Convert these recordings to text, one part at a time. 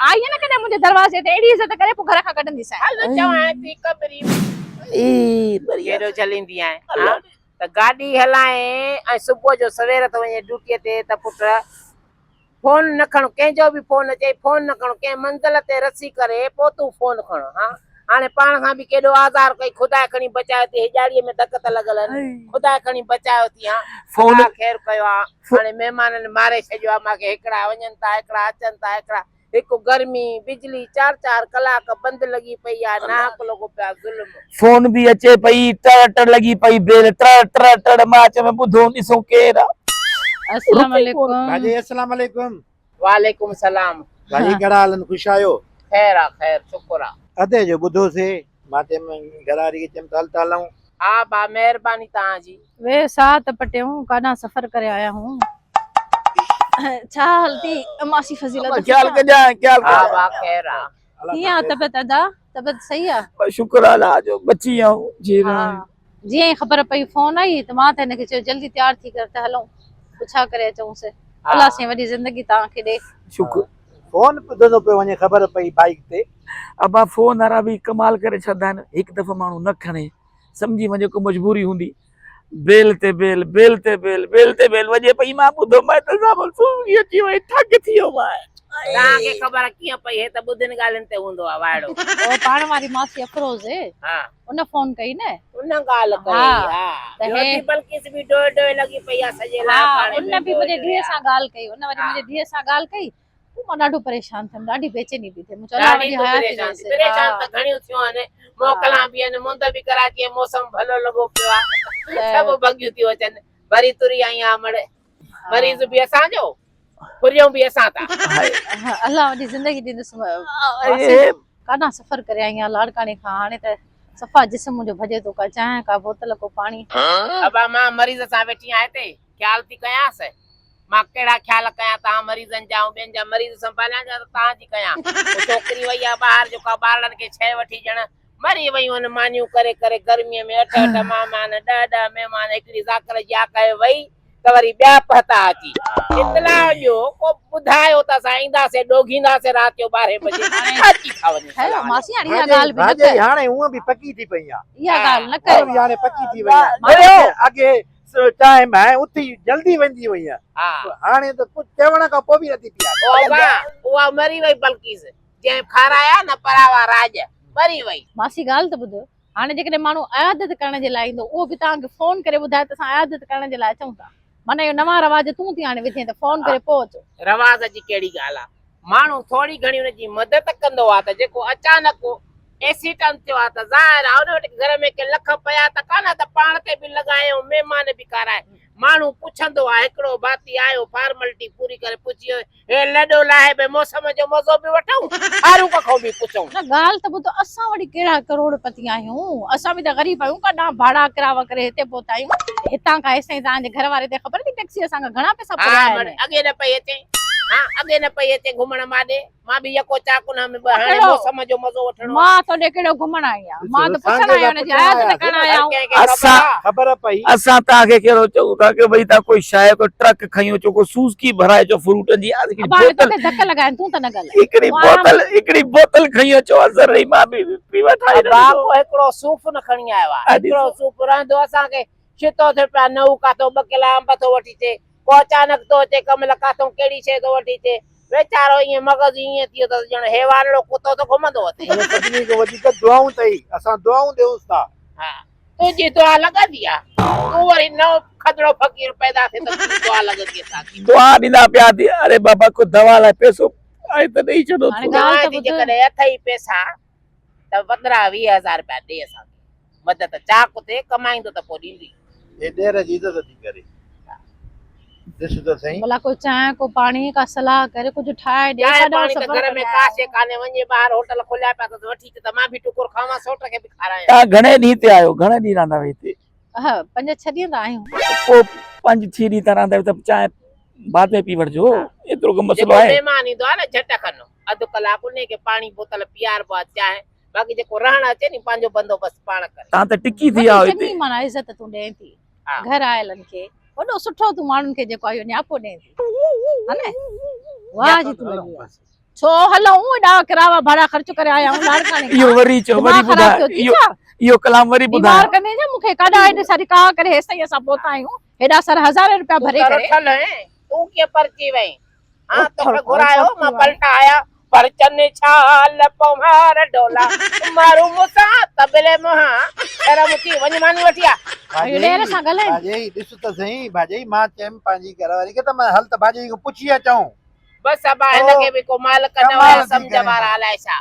آئي نه ڪڏهن منهنجي دروازي تي اهڙي عزت ڪري پوء گهر کان ڪڍنديسانء. هل چوانء ٿي ڪٻري. اي مري ڪيڏو جهليندي آهين ها ته گاڏي هلائين ۽ صبح جو سوير ٿو وڃين ڊيوٽيء تي ته پٽ فون نه کڻ ڪنهن جو به فون اچئي فون نه کڻ ڪنهن منزل تي رسي ڪري پوء تون فون کڻ ها هاڻي پاڻ کان به ڪيڏو آزار ڪئي خدا کڻي بچايو ٿي هيڄاڙيء ۾ ڌڪ ته لڳل آهن خدا کڻي بچايو ٿي ها الله خير ڪيو آ هاڻي مهمانن ماري ڇڏيو آ مان کي هڪڙا وڃن ٿا هڪڙا اچن ٿا هڪڙا هڪ گرمي بجلي چار چار ڪلاڪ بند لڳي پئي آ ناحق لڳو پيا ظلم. فون به اچي پئي ٽڙ ٽڙ لڳي پئي بيل ٽڙ ٽڙ ٽڙ مان چيم ٻڌون ڏسون ڪير آ. السلام عليڪم. ڀاڄي السلام عليڪم. وعليڪم السلام. ڀاڄي ڪهڙا حال آهن خوش آهيو. خير آ خير شڪر آ. ادي جو ٻڌو سي مان چيم گهر واري کي چيم ته هل ته هلون. ها ڀا مهرباني توهان جي. ويهه ساهه ته پٽيون ڪاڏانهن سفر ڪري آيا هون. ڇا حال ٿي ماسي فضيلت خيال ڪجانء خيال ها ڀا خير آ. ڪيئن آ طبيعت ادا طبيعت صحيح آ. شڪر آ الله جو بچي ويا آهيون جيئرا آهيون. جيئن ئي خبر پئي فون آئي ته مان ته هن کي چيو جلدي تيار ٿي ڪر ته هلون پڇا ڪري اچون سي الله سائين وڏي زندگي توهان کي ڏي. شڪر. فون ٻڌندو پيو وڃي خبر پئي بائيڪ تي. ابا فون وارا به ڪمال ڪري ڇڏندا آهن هڪ دفعو ماڻهو نه کڻي سمجهي وڃي ڪو مجبوري هوندي بيل تي بيل بيل تي بيل بيل تي بيل وڄي پئي مان ٻڌو مان ته صاحب سوگي اچي وئي ٺڳ ٿي ويو مان. توهان کي خبر ڪيئن پئي هي ته ٻڌين ڳالهين تي هوندو آ وائڙو. او پاڻ واري ماسي افروز ها. ان فون ڪئي نه. ان ڳالهه ڪئي ها. ته ٻيو هي ٿي بلقيس به ڊوهه ڊوهه لڳي پئي آ سڄي ها لاڙڪاڻي ان ۾ به ڊوهه منهنجي ڊوهه ڌيء آ. سان ڳالهه ڪئي ان وري ها. منهنجي ڌيء سان ڳالهه ڪئي پوء مان ڏاڍو پريشان ٿيم ڏاڍي بيچيني پئي ٿئي مون چيو الله ڏاڍي وڏي تون حياتي پريشان ڏيس ٿي پريشان ها ته گهڻيون ٿيون آهن موڪلان به آهن مند به ڪراچي ۾ موسم ڀلو لڳو پيو آ ته سڀ ڀڳيون ٿيون اچن وري تري آئي آ مڙ ها مريض به اسان جو ڦريون به اسان تان. ها الله وڏي زندگي ڏيندس ماسي ڪاڏانهن سفر ڪري آئي آهيان لاڙڪاڻي کان هاڻي ته صفا جسم منهنجو ڀڄي ٿو ڪا چانهه ڪا بوتل ڪو پاڻي. ابا مان مريض سان ويٺي آهيان هتي خيال ٿي ڪيانس مان ڪهڙا خيال ڪيان توهان مريضن جا ۽ ٻين جا مريض سنڀاليان يا توهان جي ڪيان پوء ڇوڪري وئي آهي ٻاهر جو ڪا ٻارڙن کي شيء وٺي ڄڻ مري ويون آهن مانيون ڪري ڪري گرميء ۾ اٺ اٺ مهمان ڏهه ڏهه مهمان هڪڙي ذاڪر جي آڪهه وئي ته وري ٻيا پهتا اچي اطلاع ڏيو ڪو ٻڌايو ته اسان اينداسين ڏوگهينداسين رات جو ٻارهين بجي اچي ٿا وڃن خير سلام ماسي هاڻي اها ڳالهه به نه ڀاڄائي ڪر هاڻي هونء به پڪي ٿي پئي آ. اها ڳالهه نه ڪر هونء به هاڻي پڪي ٿي وئي آ. مريو. اڳي چانهه مانهه اٿي جلدي ويندي هئي ها هاڻي ته ڪجهه چوڻ کان پوء به نٿي پياري. او ابا اها مري وئي بلقيس جنهن کارايا نه پراوا راڄ مري وئي. ماسي ڳالهه ته ٻڌ هاڻي جيڪڏهن ماڻهو عيادت ڪرڻ جي لاء ايندو اهو به توهان کي فون ڪري ٻڌائي ته اسان عيادت ڪرڻ جي لاء اچون ٿا معنيٰ اهو نوان رواج تون ٿي آڻي وجهين ته فون ڪري پوء اچو. رواج جي ڪهڙي ڳالهه آ ماڻهو ٿوري گهڻي ان جي مدد ڪندو آ ته جيڪو اچانڪ ايڪسيڊنٽ ٿيو آ ته ظاهر آ ان وٽ گهر ۾ ڪي لک پيا ته ڪانه ته پاڻ تي به لڳائي ۽ مهمان به کارائي ماڻهو پڇندو آ هڪڙو ڀاتي آيو فارملٽي پوري ڪري پڇي ويو هي لڏو لاهي به موسم جو مزو به وٺون، فاروق کان به پڇون. نه ڳالهه ته ٻڌ اسان وري ڪهڙا ڪروڙ پتي آهيون، اسان به ته غريب آهيون، ڪاڏانهن ڀاڙا ڪراوا ڪري هتي پهتا آهيون، هتان کان هيستائين توهان جي گهر واري تي خبر اٿئي ٽيڪسي اسان کان گهڻا پئسا ها ڦريا مڙ آهن. اڳي نه پئي اچين، ها اڳي نه پئي اچين گهمڻ ماڏي. مان به يڪو چاڪ نه ۾ مان هاڻي ڪهڙو موسم جو مزو وٺڻو آ. مان توڏي ڪهڙو گهمڻ آئي آهيان مان ته پڇڻ آئي آهيان هن جي عيادت ڪرڻ آيا هر آهيون. ڪنهن کي خبر اسان آ. خبر پئي. اسان توهان کي ڪهڙو چئون ٿا ڪي ڀئي توهان ڪوئي شيء ڪو ٽرڪ کڻي اچو ڪو سوزڪي ڀرائي اچو فروٽن جي يار هڪڙي ابا هاڻي بوتل توکي ڌڪ لڳائين تون ته نه ڳالهاء هڪڙي تون آرام بوتل هڪڙي بوتل کڻي اچو اثر رهي مان به پي وٺان هن ابا جو ڪو هڪڙو صوف نه کڻي آيو آ ادي هڪڙو صوف رهندو اسان کي ڇتو ٿيو پيا نئون ڪاٿو ٻه ڪلا انب ٿو وٺي اچي ڪو اچانڪ ٿو اچي ڪم لڪاٿئون ڪهڙي شيء ٿو وٺي اچي. ويچارو ائين مغز ئي ائين ٿي ويو اٿس ڄڻ حيوانڙو ڪتو ٿو گهمندو وتي. پر سڀني کان وڌيڪ دعائون اٿئي. اسان دعائون ڏيونس ٿا. ها تنهنجي دعا لڳندي آ. تون وري نئون کدڙو فقير پيدا ٿئي ته تنهنجي دعا لڳندي اسان کي. دعا ڏيندا پيا ٿي. اري بابا ڪو دوا لاء پئسو آهي ته ڏئي ڇڏو هاڻي ٿورو. ڳالهه چوانء ته ٿي ٻڌ. جيڪڏهن اٿئي پئسا ته پندرهن 20 هزار رپيا ڏي اسان کي. مدد چاڪ تي ڪمائيندو ته پوء ڏيندي. هي ڏير جي عزت ٿي ڪري. ڏس ته سهي. ڀلا ڪو چانهه ڪو پاڻي ڪا صلاح ڪري ڪجهه ٺاهي ڏي. چانهه ڪاڏانهن پاڻي ته سفر گهر ۾ ڪري ڪا آيا شيء ڪانهي وڃي ٻاهر هوٽل کوليا پيا اٿس وٺي اچ ته مان به ٽڪر کاوان سوٽ کي به کارايان. توهان گهڻي ڏينهن تي آيو گهڻي ڏينهن رهندا هئي هتي؟ ها پنج ڇهه ڏينهن ته آهيون. پوء پنج ڇهه ڏينهن تان رهندا آهيو ته چانهه بعد ۾ پي وٺجو ايترو ڪو مسئلو جيڪو آهي. مهمان ايندو آهي نه جهٽ کن اڌ ڪلاڪ انهي کي پاڻي بوتل پياربو آهي چانهه باقي جيڪو رهڻ اچي ني پنهنجو بندوبست پاڻ ڪري. تان ته ٽڪي ٿي آء وڏي هتي. چڱي معنيٰ عزت تون ڏين ٿي ها. گهر آيلن کي وڏو سٺو تون ماڻهن کي جيڪو آهي اهو نياپو ڏين ٿي ها نه واهه جي تون لڳي آ. ڇو هلون ايڏا ڪراوا ڀاڙا خرچ ڪري آيا آهيون لاڙڪاڻي کان. اهو وري چئو وري دماغ خراب ٻڌاء ٿيو ٿي اهو ڇا؟ اهو ڪلام وري ٻڌاء. بيمار ڪندين ڇا مون کي؟ ڪاڏا ايڏي ساري ڪاهه ڪري هيستائين اسان پهتا آهيون. هيڏا سارا هزارين رپيا تون ڀري ته ڪري. رٺل هئين، تون ڪيئن پرچي وئين؟ ها توکي رٺل گهرايو پرچي مان وئين. پلٽا آيا پرچن ڇال پنهوار ڍولا مارو مون سان تبلي منهان شرم ٿي وڃ ماني وٺي آ. اهو ڏير سان ڳالهائين. ڀاڄائي ڏس ته سهي ڀاڄائي مان چيم پنهنجي گهر واري کي ته مان هل ته ڀاڄائي کان پڇي اچون. بس ابا هن کي به ڪو مالڪ نه هيا سمجهه وارا الائي ڇا.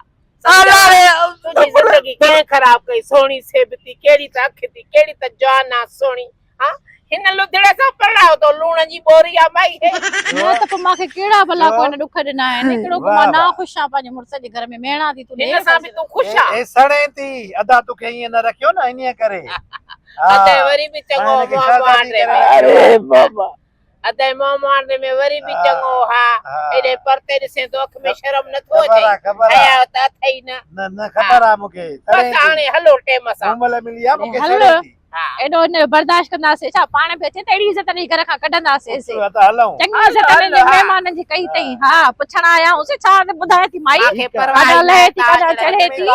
تنهنجي زندگي ڪنهن خراب ڪئي سهڻي سيبتي ڪهڙي ته اک ٿي ڪهڙي ته جوان آ سهڻي ها هن لڌڙي سان پرڻايو تو لوڻ جي ٻوري آ مائي هي. نه ته پوء مان کي ڪهڙا ڀلا ڪو هن ڏک ڏنا آهن هڪڙو ڪو مان نا خوش آهيان پنهنجي مڙس جي گهر ۾ ميڻا ٿي تون هن سان به تون خوش آ. اي سڙين ٿي ادا توکي ائين نه رکيو نه انهيء ڪري. ادي وري به چڱو منهن مهانڊي ۾. اري بابا. ادي منهن مهانڊي ۾ وري به چڱو ها ايڏي پرتي ڏسين ٿو اک ۾ شرم نه ٿو اچئي حياء ته اٿئي نه. نه نه خبر آ مونکي بس هاڻي هلو ٽيم سان. مومل ملي آ مونکي سڙين ٿي. ايڏو هن جو برداشت ڪنداسين ڇا؟ پاڻ به اچي ته اهڙي عزت ڏئي گهر کان ڪڍنداسينس. چڱي عزت هنن جي مهمانن جي ڪئي اٿئي. ها پڇڻ آيا هونسين ڇا ته ٻڌائي ٿي مائي. ڪاڏانهن لهي ٿي ڪاڏانهن چڙهي ٿي.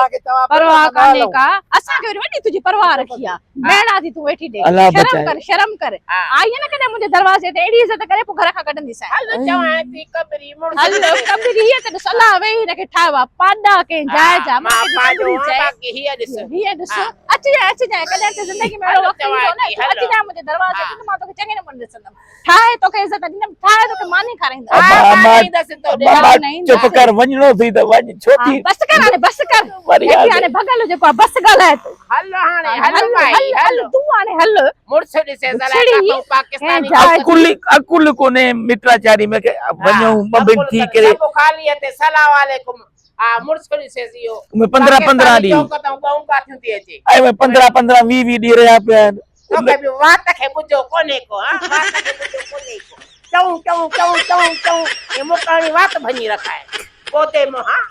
پرواهه ڪانهي ڪا. اسان کي وري وڏي تنهنجي پرواهه رکي آ. مهڻا ٿي تون ويٺي ڏي. شرم ڪر شرم ڪر. آئي نه ڪڏهن منهنجي دروازي تي اهڙي عزت ڪري پوء گهر کان ڪڍنديسانء. هل چوانء ٿي ڪٻري مڙس هل ڪٻري هيء ته ڏس الله ويهي هن کي ٺاهيو آ. پاڏا ڪنهن جاء جا. مان کي ڪٻري چئي. باقي هيء ڏس. هيء ڏس. اچجانء اچجانء ڪڏهن ته زندگي ۾ اهڙو وقت ايندو نه تون اچجانء منهنجي دروازي تي ته مان توکي چڱي نموني ڏسندم. ٺاهي توکي عزت ڏيندم، ٺاهي توکي ماني کارائيندم. ابا چپ ڪر وڃڻو اٿئي ته وڃ ڇو ٿي. بس ڪر هاڻي بس ڪر. وري هيٺ هاڻي ڀڳل جيڪو آ بس ڳالهائي تون. هل هاڻي هل ڀائي هل تون هاڻي هل. مڙس ڏسي ذرا ڪاٿو پاڪستاني عقل عقل ڪونهي مٽراچاري ۾ وڃون ٻه ٻن ٿي ڪري. سڀ خالي هتي سلام عليڪم. ها مڙس ڏسيس اهو. ۾ 15 15 ڏينهن. چوڪ تان ٻئون ڪاٿيون ٿي اچي. ۽ ۾ 15 15 20 20 ڏينهن رهيا پيا آهن. توکي به وات کي ٻجهو ڪونهي ڪو ها وات کي ٻجهو ڪونهي ڪو. چئون چئون چئون چئون چئون هي مڪاڻي وات ڀڃي رکائي. پوتي منهان.